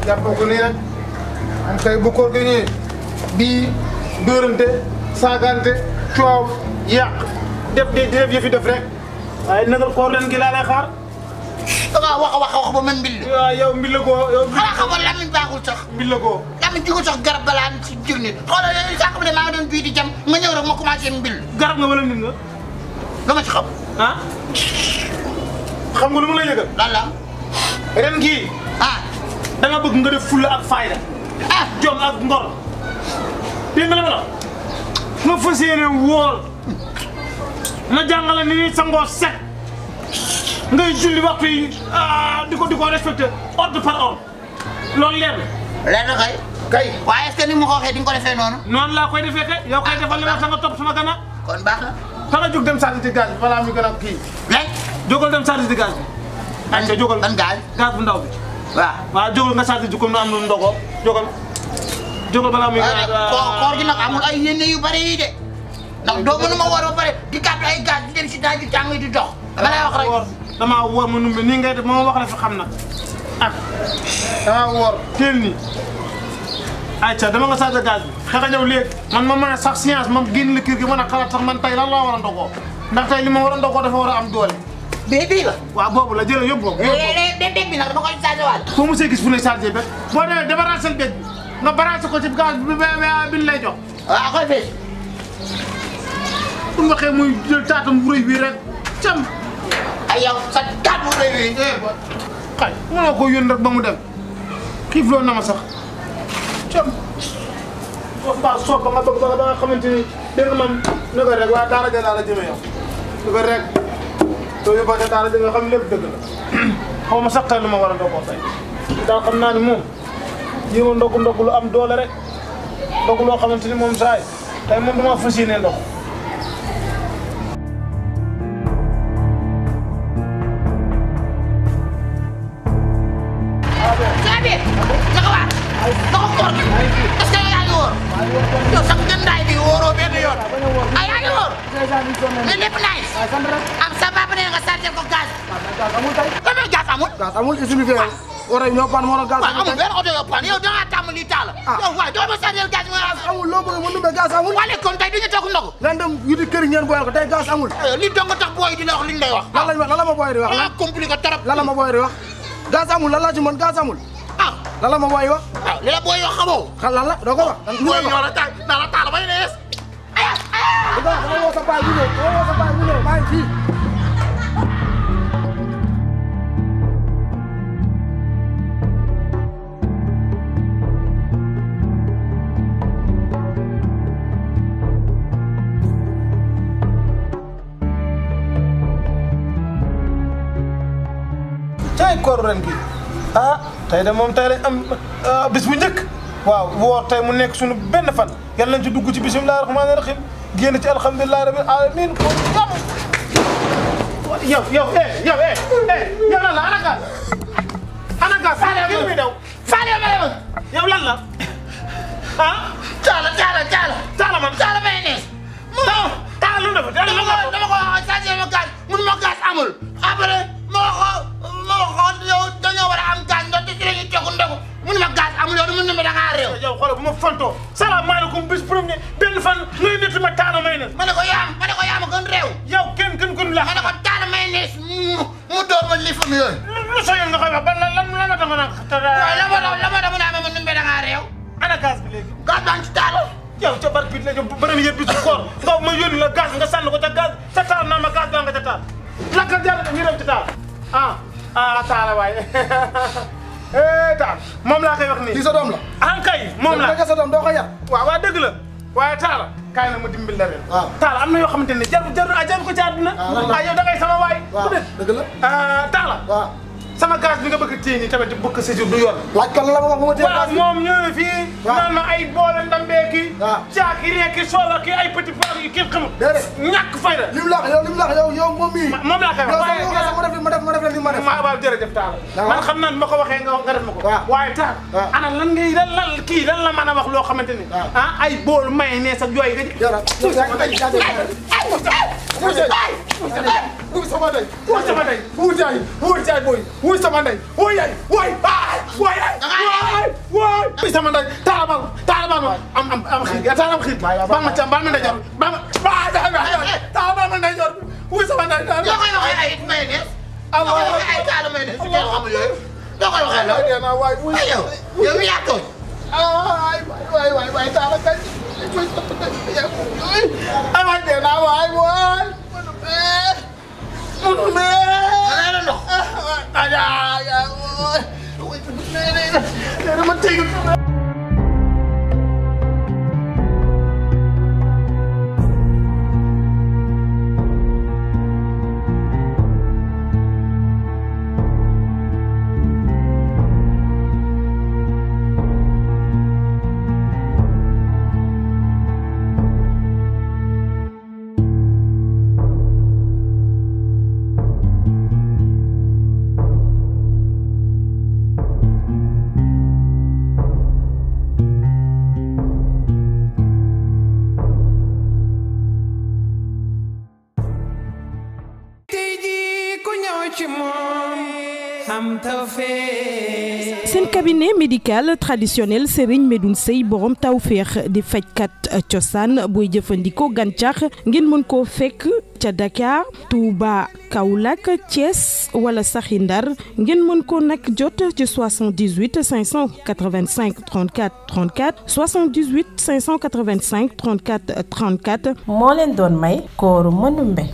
jàppoo ko nii rek am kay bu koor gi ñëwee bii dóorante saagante coow yàq def yëfi def rek waaye nagal koor ren gi laa lay xaar. da ngaa wax ba man mbil. waaw yow mbil la koo yow. xanaa xamoon lamiñ baaxul sax. mbil la koo. lamiñ jugul sax garab balaa ci jur nit xoolal yooyu sax ne maa ngi doon bii di jam nga ñëw rek ma commencé mbil. garab nga wala nit nga. lu ma ci xam. ah xam nga lu mu lay yëgal. lan la. ren gii. da nga bëgg nga def fulla ak fayda jom ak ngor dégg nga la ma la nga fas yéene wóor ma jàngale ni ñuy sangoo set ngay julli waxtu yi di ko respecté ordre par ordre loolu leer na. leer na kay. waaye est-ce que ni mu ko waxee di nga ko defee noonu. noonu laa koy defee kay yow kay defal li ma sa nga topp sama gannaaw. kon baax na. fa nga jóg dem charge de gaz bi balaa muy gën a kii. léegi. jógal dem charge de gaz bi. ayca jógal ban gaz. gaz bu ndaw bi. waaw jógal nga charge ji comme nu am lu ndogoo jógal balaa muy. koor gi nag amul ay yéene yu bëri yi de ndax doo mënu ma war a bëri di gàtt ay gaz di dem si daaju tàng di dox. dama lay wax rek damaa woor ma numbe nii ngay def ma wax la fi xam nag damaa woor teel nii ayca dama nga charge gaz bi xëy ñëw léegi man ma mën a sax science ma génn la kër gi mën a xalaat sax man tey lan laa war a ndogoo ndax tey li ma war a ndogoo dafa war a am doole. bii la. waaw boobu la jëlee yóbbu ko. dégg bi nag dama koy chargé waat. foo mu see gis fu ne chargé bet boo demee débarrassé bet bi nga branché ko ci gaz bi lay jox. waaw koy fay. bu ñu waxee muy jël taatam bu rëy bii rek cam. ay yow sa taat bu rëy bii. xay mënoo ko yónni rek ba mu dem xiif loo na ma sax cam. soo ba nga bëgg ba nga xamante ni dégg nga man ne ko rek waaye daara ja laa la jëmee yow ne ko rek. soo yóbboo ca daara nga xam lépp dëgg la xaw ma sax tey lu ma war a ndogoo tey daal xam naa ni moom jéem a ndog lu am doole rek ndog loo xamante ni moom saa yi tey moom dama fas yéene ndog. Sadio naka waa naka koor gi est-ce que yaa ngi wóor yow sax gànnaay bi wóoroo benn yoon ay yaa ngi wóor mais lépp nice am sa papa nee nga chargé ko gaz. damay gaz amul. gaz amul expliqué war a ñoo pan moo gaz amul benn oto yoo pan yow da ngaa tàmm lii taal. yow waay doo ma chargé gaz amul loo bëgg mu numbe gaz amul. wala kon tey duñu toog ndogu. lan dem yuti kër ngeen boyal ko tey gaz amul. li dong tax booy di la wax liñ lay wax. lan la ma booy di wax. lan compliqué trop. lan la ma booy di wax. gaz amul lan la ci mën gaz amul. lan la ma booy wax. waaw li la booy wax xamoo. lan la doo ko wax. booy ñoo la taal naa la taal bay nees. dama woo sa baay bu ñëw maa ngi fii. tey kooru ren gi tey de moom tey lañ am bis bu njëkk waaw woor tey mu nekk suñu benn fan yàlla nañ ci dugg ci bisimilah rahmaani rahim génn ci alhamdulilah rabbil alamin ko yow lan la ana gas faale muy daw faale ma yow lan la caala may nees taala lu dafa dama ko wax chargé ma gaz mun ma gaz amul après ma waxoon yow dañoo war a am gaz ndax ci la ñuy togg ndogu mun ma gaz amul yow du mun na ma da ngaa réew. yow xoolal bu ma fontoo salaamaaleykum bis premier benn fan ngay nit ma taala may nees. ma ne ko yaa ma gën réew. yow kenn la. ma ne ko taala may nees mu door ma li fam yooyu. lu soo yoon nga koy wax ba lan la ma tax ma naan. waaw la ma tax mu naa ma nun be da ngaa réew. ana gaz bi léegi. gaz baa ngi ci taala. yow ca bar bi léegi premier bisu koor nga ma yónni la gaz nga sànni ko ca gaz ca taal naa ma gaz baa nga ca taal lakkal jàll ñu dem ci taal taala waaye taal moom laa koy wax nii. kii sa doom la. ah kay moom la sa doom doo ko yar. waaw dëgg la waaye taala kaay na ma dimbil la ren. waaw taala am na yoo xamante ne jaru ko ci àdduna. ah yow da ngay sama waay. waaw dëgg la. taala. waaw sama gaz bi nga bëgg a téye nii tamit bëgg sa jour du yoon. laaj kan la ma wax ma téye gaz bi. moom ñëw na fii. naan ma ay boole ndambee kii. waaw caaki reeki soola kii ay petit pois yi kenn xamul. déedéet ñàkk fayda. lim la yow moom mii. moom laa koy wax waaye ma def li ma def. waaw jërëjëf Talla. man xam naa ne ma ko waxee nga def ma ko. waaye Talla. ana lan ngay lan la mën a wax loo xamante ni. ay boolu mayonnaise ak yooyu nga. wuy sama ndey wuy sama ndey wuy jaay booy wuy sama ndey wuy yaay wuy sama ndey taala ma am xiir taala am xiir baal ma ndey jor taala ma ndey jor wuy sama ndey yoo koy waxee ay mayonnaise yoo koy waxee ay taala mayonnaise su ngeen xamul yooyu yoo koy waxee loolu yow yaa tooñ waay taala kañ ay waay dee naa waay mënul mee la ndox ma tegu seen cabinet médical traditionnel Serigne Medoune Seye borom tawféex di fajkat cosaan booy jëfandikoo gàncax ngeen mën koo fekk ca Dakar Touba Kaolack Thiès wala saxi Ndar ngeen mën ko nag jot ci 78 585 34 34 78 585 34 34. moo leen doon may kooru Manumbe.